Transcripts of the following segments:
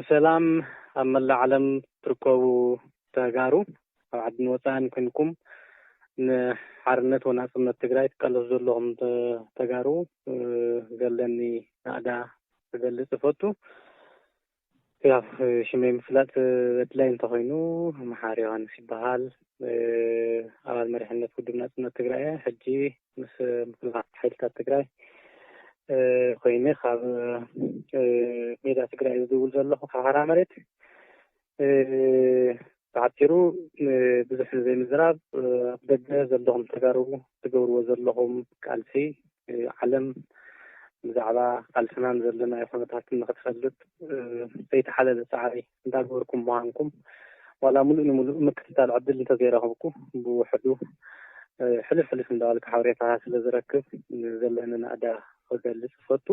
ሰላም ኣብ መላእ ዓለም ትርከቡ ተጋሩ፣ ኣብ ዓድን ወጻእን ኮንኩም ንሓርነት ወናጽነት ትግራይ ትቃለሱ ዘለኹም ተ-፣ ተጋሩ፣ እ፣ ዘለኒ ናእዳ ክገልጽ እፈቱ። ያው፣ እ፣ ሽመይ ምፍላጥ፣ እ፣ ኣድላይ እንተኾይኑ፣ መሓሪ ዮሃንስ ይበሃል። እ፣ ኣባል መሪሕነት ውድብ ናጽነት ትግራይ እየ። ሕጂ ምስ ምክልኻል ሓይልታት ትግራይ፣ እ፣ ኮይነ ካብ፣ እ፣ ሜዳ ትግራይ ዝድውል ዘለኹ፣ ካብ ሓራ መሬት። እ፣ ብሓፂሩ፣ እ፣ ብዙሕ ንዘይምዝራብ፣ እ፣ ኣብ ደገ ዘለኹም ተጋሩ ትገብርዎ ዘለኹም ቃልሲ፣ እ፣ ዓለም ብዛዕባ ቃልስናን ዘለናዮ ኩነታትን ንክትፈልጥ፣ እ፣ ዘይተሓለለ ፃዕሪ እንዳገበርኩም ምዃንኩም፣ ዋላ ሙሉእ ንሙሉእ ምክትታል ዕድል እንተዘይረኸብኩ፣ ብውሕዱ፣ እ፣ ሕልፍ ሕልፍ እንዳበልኩ ሓበሬታ ስለ ዝረክብ፣ እ፣ ዘለኒ ናእዳ ክገልጽ እፈቱ።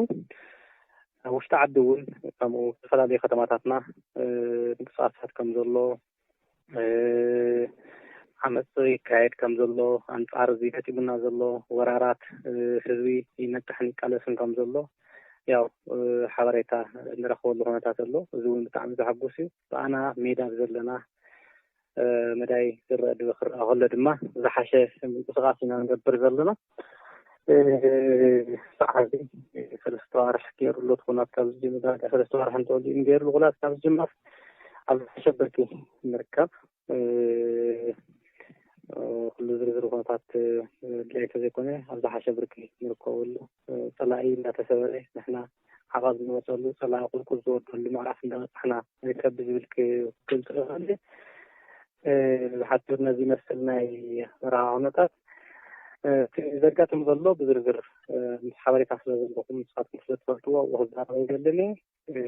ኣብ ውሽጢ ዓዲ እውን ከምኡ ዝተፈላለዩ ከተማታትና፣ እ፣ ምንቅስቃሳት ከም ዘሎ፣ እ፣ ዓመፅ ይካየድ ከም ዘሎ፣ ኣንጻር እዚ ገጢሙና ዘሎ ወራራት፣ እ፣ ህዝቢ ይነቅሕን ይቃለስን ከም ዘሎ፣ ያው፣ እ፣ ሓበሬታ እንረኽበሉ ኩነታት ኣሎ። እዚ እውን ብጣዕሚ ዘሐጉስ እዩ። ብኣና ሜዳ ዘለና፣ እ፣ መዳይ ዝረአ ድበ ክረኣ ከሎ ድማ ዝሓሸ ምንቅስቃስ ኢና ንገብር ዘለና። እ፣ ሰዓት ሰለስተ ዋርሕ ገይሩ ኣሎ፣ ትኹናት ካብ ዝጅምር ዳርጋ ሰለስተ ዋርሕ እንተወዲኡ ገይሩ፣ ኩናት ካብ ዝጅምር ኣብ ዝሓሸ ብርኪ ንርከብ። እ፣ እ፣ ኩሉ ዝርዝር ኩነታት፣ እ፣ ድላይ እንተዘይኮነ ኣብ ዝሓሸ ብርኪ ንርከበሉ። እ፣ ጸላኢ እንዳተሰበረ ንሕና ዓቐብ ንወጸሉ፣ ጸላኢ ቁልቁል ዝወርደሉ ምዕራፍ እንዳበጻሕና ንርከብ ብዝብል ክገልጽ እኽእል። እ፣ ብሓጺር ነዚ ይመስል ናይ መርሃ ኩነታት። እ፣ እቲ ዘጋጥም ዘሎ ብዝርዝር፣ እ፣ ምስ ሓበሬታ ስለ ዘለኹም ንስኻትኩም ስለ ትፈልጥዎ ኣብኡ ክዛረብ ኣይደልን እየ። እ፣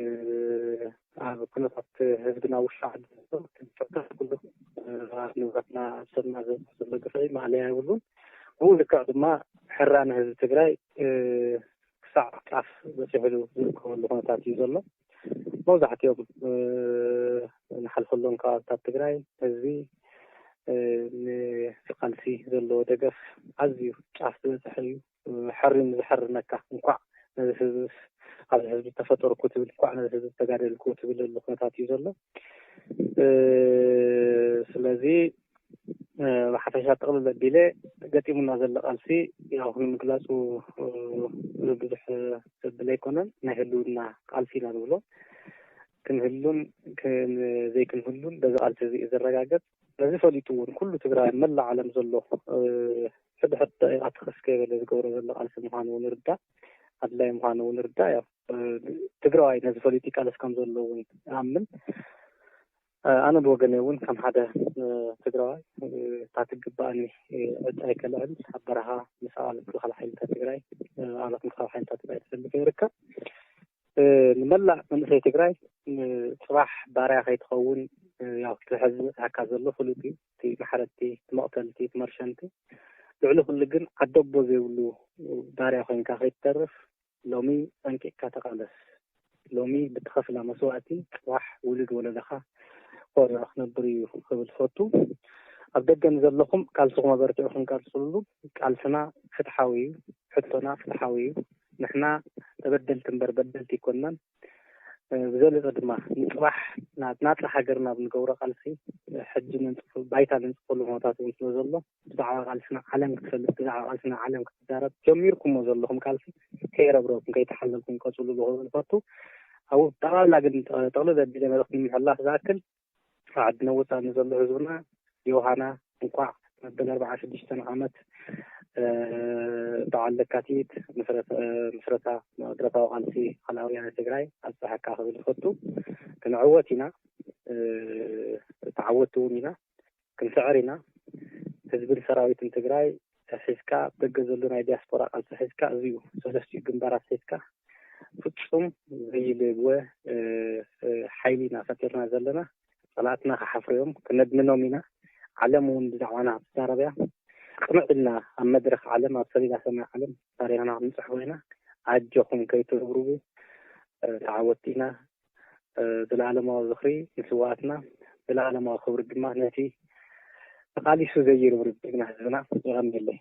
ኣብ ኩነታት ህዝብና ውሽጢ ዓዲ ዘሎ ትምክሕቲ ኩሉ፣ እ፣ ኣብ ንብረትና ኣብ ሰብና ዘብፅሕ ዘሎ ግፍዒ ማእለያ የብሉን። ብኡ ልክዕ ድማ ሕራነ ህዝቢ ትግራይ፣ እ፣ ክሳዕ ጫፍ በፂሕሉ ዝርከበሉ ኩነታት እዩ ዘሎ። መብዛሕትኦም፣ እ፣ ንሓልፈሎም ከባብታት ትግራይ ህዝቢ፣ እ፣ ንቃልሲ ዘለዎ ደገፍ ኣዝዩ ጫፍ ዝበፅሐ እዩ። እ፣ ሕሪም ዝሕርነካ፣ እንኳዕ ነዚ ህዝቢ፣ ኣብዚ ህዝቢ ተፈጠርኩ ትብል፣ እንኳዕ ነዚ ህዝቢ ተጋደልኩ ትብለሉ ኩነታት እዩ ዘሎ። እ፣ ስለዚ፣ እ፣ ብሓፈሻ ጥቕልል ኣቢለ ገጢሙና ዘሎ ቃልሲ፣ ያው፣ ንምግላጹ፣ እ፣ ብዙሕ ዘብል ኣይኮነን። ናይ ህልውና ቃልሲ ኢና ንብሎ። ክንህሉን ክን-፣ ዘይክንህሉን በዚ ቃልሲ እዚ እዩ ዝረጋገጽ። በዚ ፈሊጡ እውን ኩሉ ትግራይ ኣብ መላእ ዓለም ዘሎ፣ እ፣ ሕድሕድ ደቂቓት ትኸስ ከይበለ ዝገብሮ ዘሎ ቃልሲ ምዃኑ እውን ይርዳእ፣ ኣድላይ ምዃኑ እውን ይርዳእ። ያው፣ እ፣ ትግራዋይ ነዚ ፈሊጡ ይቃለስ ከም ዘሎ እውን ይኣምን። እ፣ ኣነ ብወገነይ እውን ከም ሓደ፣ እ፣ ትግራዋይ፣ እ፣ እታ ትግባኣኒ፣ እ፣ ዕጫይ ከልዕል ኣብ በረኻ ምስ ኣባላት ምክልኻል ሓይልታት ትግራይ፣ እ፣ ኣባላት ምክልኻል ሓይልታት ትግራይ ተሰሊፈ ይርከብ። እ፣ ንመላእ መንእሰይ ትግራይ፣ እ፣ ጽባሕ ባርያ ከይትኸውን፣ እ፣ ያው እቲ ሕዚ ዝበጽሓካ ዘሎ ፍሉጥ እዩ። እቲ ማሕረድቲ፣ እቲ መቕተልቲ፣ እቲ መርሸንቲ፣ ልዕሊ ኩሉ ግን ዓደቦ ዘይብሉ ባርያ ኮይንካ ከይትተርፍ ሎሚ ጠንቂቕካ ተቓለስ። ሎሚ ብትኸፍላ መስዋእቲ ጽባሕ ውሉድ ወለደኻ ኮሪዑ ክነብር እዩ ክብል ፈቱ። ኣብ ደገ ንዘለኹም ቃልስኹም ኣበርቲዕኹም ቀጽልሉ። ቃልስና ፍትሓዊ እዩ፣ ሕቶና ፍትሓዊ እዩ። ንሕና ተበደልቲ እምበር በደልቲ ኣይኮንናን። እ፣ ብዘለጸ ድማ ንጽባሕ ና-፣ ናጻ ሃገርና ኣብ ንገብሮ ቃልሲ፣ እ፣ ሕጂ ነንጽፉ-፣ ባይታ ነንጽፈሉ ኩነታት እውን ስለ ዘሎ፣ ብዛዕባ ቃልስና ዓለም ክትፈልጥ፣ ብዛዕባ ቃልስና ዓለም ክትዛረብ፣ ጀሚርኩሞ ዘለኹም ቃልሲ ከይረብረብኩም፣ ከይተሓለልኩም ቀጽልሉ ክብል ፈቱ። ኣብኡ ጠቕላላ ግን ጠቕልል ኣቢለ መልእኽቲ ንምሕላፍ ዝኣክል፣ ኣብ ዓድና ወጻኢ ንዘሎ ህዝብና ዮሃና እንኳዕ መበል ኣርባዓ ሽዱሽተ ዓመት፣ እ፣ በዓል ለካቲት ምስረታ፣ ምስረታ መድረኻዊ ቃልሲ ካልኣውያን ትግራይ ኣብፀሐካ ክብል ይፈቱ። ክንዕወት ኢና፣ እ፣ ተዓወትቲ እውን ኢና። ክንስዕር ኢና። ህዝብን ሰራዊትን ትግራይ ሒዝካ፣ ደገ ዘሎ ናይ ዲያስፖራ ቃልሲ ሒዝካ፣ እዚዩ ሰለስቲኡ ግንባራት ሒዝካ ፍጹም ዘይልወ፣ እ፣ እ፣ ሓይሊ ኢና ፈጢርና ዘለና። ጸላእትና ክሓፍሩ እዮም፣ ክነድምኖም ኢና። ዓለም እውን ብዛዕባና ክትዛረብ እያ። ቅንዕ ኢልና ኣብ መድረኽ ዓለም፣ ኣብ ሰሌዳ ሰማይ ዓለም ታሪኽና ክንጽሕፎ ኢና። ኣጆኹም ከይትርብርቡ፣ እ፣ ተዓወትቲ ኢና። እ፣ ዘለኣለማዊ ዝኽሪ ንስውኣትና፣ ዘለኣለማዊ ክብሪ ድማ ነቲ ተቓሊሱ ዘይርብርብ ጅግና ህዝብና። የቐንየለይ።